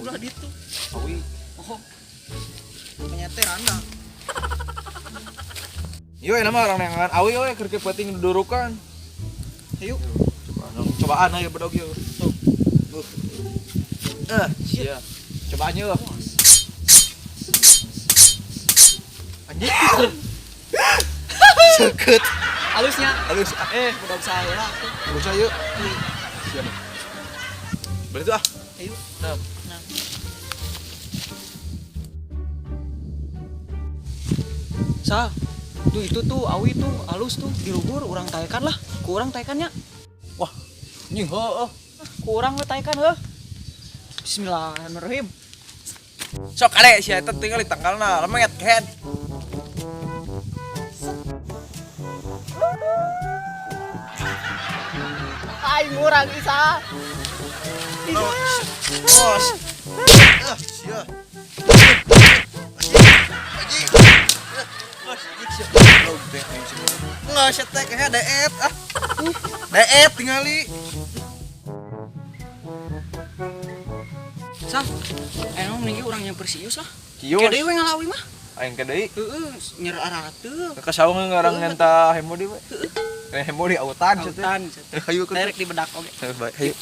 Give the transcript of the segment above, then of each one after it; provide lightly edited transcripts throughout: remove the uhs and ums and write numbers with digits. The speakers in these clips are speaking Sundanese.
Ulah ditu. Awi. Oh. Makanya teh randa. Yo enak mah orang neangan awi we keur peuting dudurukan. Ayo. Cobaan, cobaan aja bedog yeuh. Tuh. Eh, sia. Cobaan yeuh. Anjing. Seket. Halusnya. Halus. Eh, bedog saya lah. Halus ayo. Siap. Beli tuh ah. Ayo. Nah. Nah. Sal, tuh itu tuh awi tuh halus tuh diluhur urang taekan lah. Ku urang taekannya. Wah, anjing heueuh. Ku urang we taekan heuh. Bismillahirrahmanirrahim. Sok kade sia eta tinggal di tanggalna, lemet head. Aing urang Isa. Isa. Bos. Ah, sia. Anjing. Nggak, sia teh kayaknya deet ah. Deet tingali. Sal, emang mending urang nyamper si Ius lah. Kieu. Ke deui we ngalawi mah. Aing ke deui. Heeh, nyer arah teu. Ke saung ngarang ngenta hemo di we. Hemo di autan sia teh. Autan sia teh. Hayu ke. Derek di bedak oge. Baik, hayu.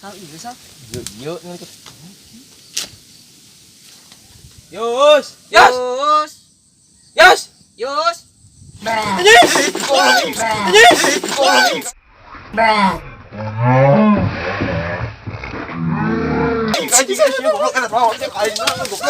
Sal, iya sal. Yuk, yuk, Yus, Yus, Yus, Yus, Yus. Anjing, anjing, goblok, eta naon sih aing mah goblok.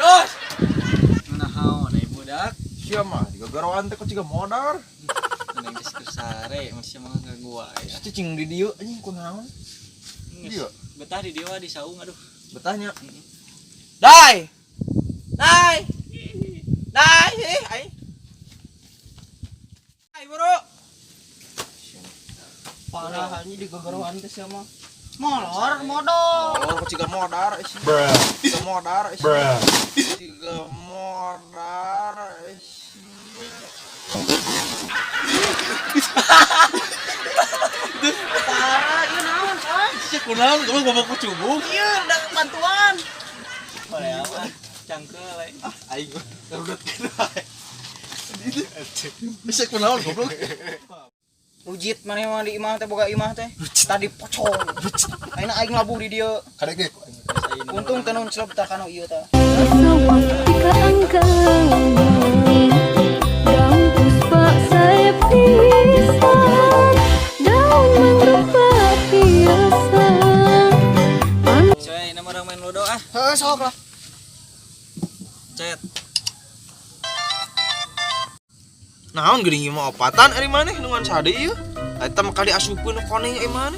Yus. Naon ai budak? Sia mah digagaroan teh kok ciga modar. Neng geus keur sare masih mah gua ya. Cicing di dieu anjing kunaon? Dieu. Betah di dieu di saung aduh. Betahnya. Dai. Dai. Dai, eh aing. Ai, bro. Parah anjing digagaroan teh sia mah. Molor modal. Oh, kok ciga modar sih. Ciga modar sih. Ciga modar sih. Parah, ieu naon, Sal? Sia kunaon goblok ngomong ku cubung. Ieu da bantuan. Oleh apa? Cangkeul ai. Ah, aing garudat kieu wae. Bisa kunaon goblok. Rujit maneh mah di imah teh boga imah teh. Tadi pocong. Ayeuna aing labuh di dieu. Kadek ge. Untung teu nun celep tah kana ieu tah. Daun puspa saya pisan, daun mangrupa hiasan. Coy, ini orang main ludo ah. Heuh, sok lah. Cet. Naon geuning ieu mah opatan ari maneh nu ngan sade ieu. Eta mah kali asupkeun koneng ieu maneh.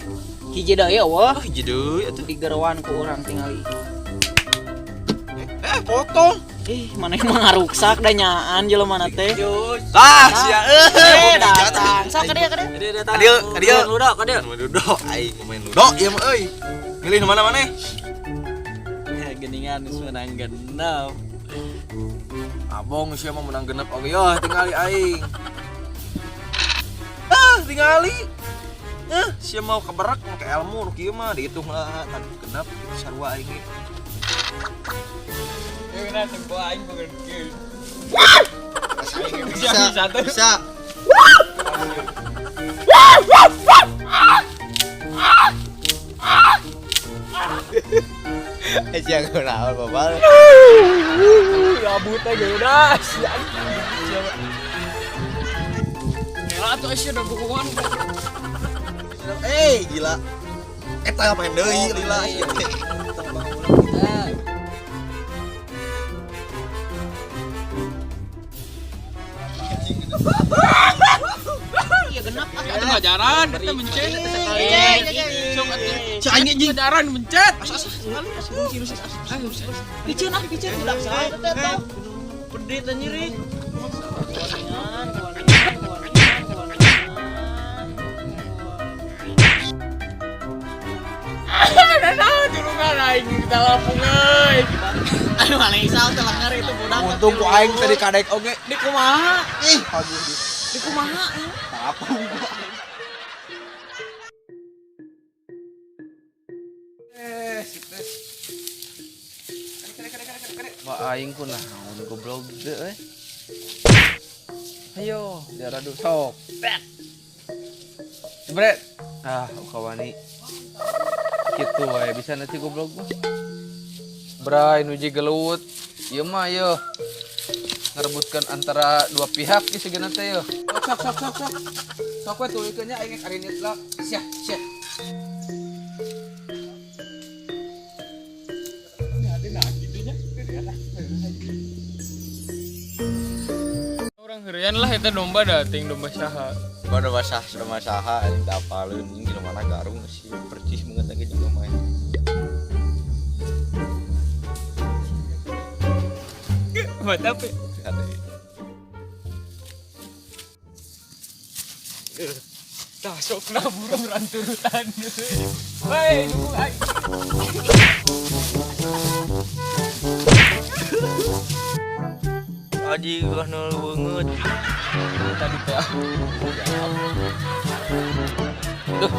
Hiji deui eueuh. Ah, hiji deui atuh. Digeroan ku urang tingali. Potong. Ih, maneh mah ngaruksak da nyaan jelema teh. Yus. Tah, sia Eh, datang. Sok ka dieu ka dieu. Kadieu datang. Kadieu, kadieu. Ludo, kadieu. Main ludo, aing mau main ludo ieu mah euy. Milih nu mana maneh? Geningan geus menang genep. Abong sia mah menang genep oge yo tingali aing. Ah, tingali. Eh, sia mau keberak make ilmu nu kieu mah dihitung lah tadi genep kitu sarua aing ge. Euna tempo aing bukan kieu. Bisa, bisa. Sia kunaon bapak. Rambut teh geudas. Gila atuh sia da bukuan. Eh, gila. Eta main deui lila sia teh. Iya genap ah. Atuh ngajaran eta mencet. Sok atuh. Si aing anjing. Ngajaran mencet. Piceun ah, piceun budak saha eta teh tau. Pedit anjir. Tulungan aing kita lapung euy. Aduh, Alisa teh lengar itu budak. Untung ku aing tadi kadek oge. Di kumaha? Ih, aduh. Di kumaha? Tapung gua. Wah aing ku naon goblok teu euy. Ayo, diaradu sok. Jebret. Ah, kawani. Kitu wae bisa nanti goblok mah. Bray nuji gelut. Ieu mah yeuh. Ngerebutkan antara dua pihak ieu sigana teh yeuh. Sok sok sok sok. Sok we tuluykeun nya aing arinit lah. Sia sia. Orang heurean lah eta domba da ting domba saha. Pada basah sudah masaha anjing teu apaleun anjing di mana garung sih percis banget lagi juga main. Buat apa? Hade. Tah sok na burung ranturutan. Woi, dukung aing. Aji ulah nol beungeut. Tadi teh. Duh,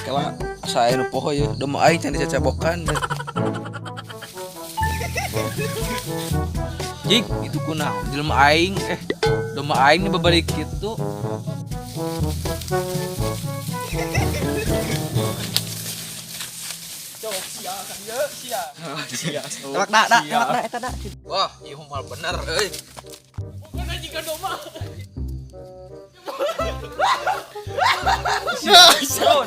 kela asa aya nu poho yeuh, domba aing can dicacabokan. Jik, itu kunaon jelema aing domba aing nih babalik kitu. Telak dak dak, telak dak eta dak. Wah, ieu mah bener euy. Pokoknya jika domba. Sok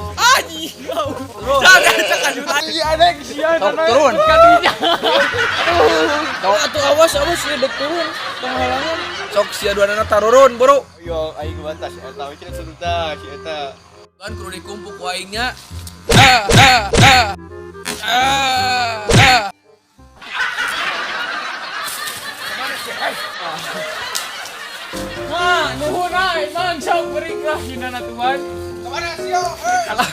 turun. Aduh. Atuh awas awas ya dek turun. Tong halangan. Sok sia duanana tarurun, bro. Yo aing batas eta we cenah suruta si eta. Kan kudu dikumpuk ku aingnya. Ah ah ah. Ah ah. Wah, nuhun aing mang sok beuring lah dina tuan. Kemana sih yo? Kalah.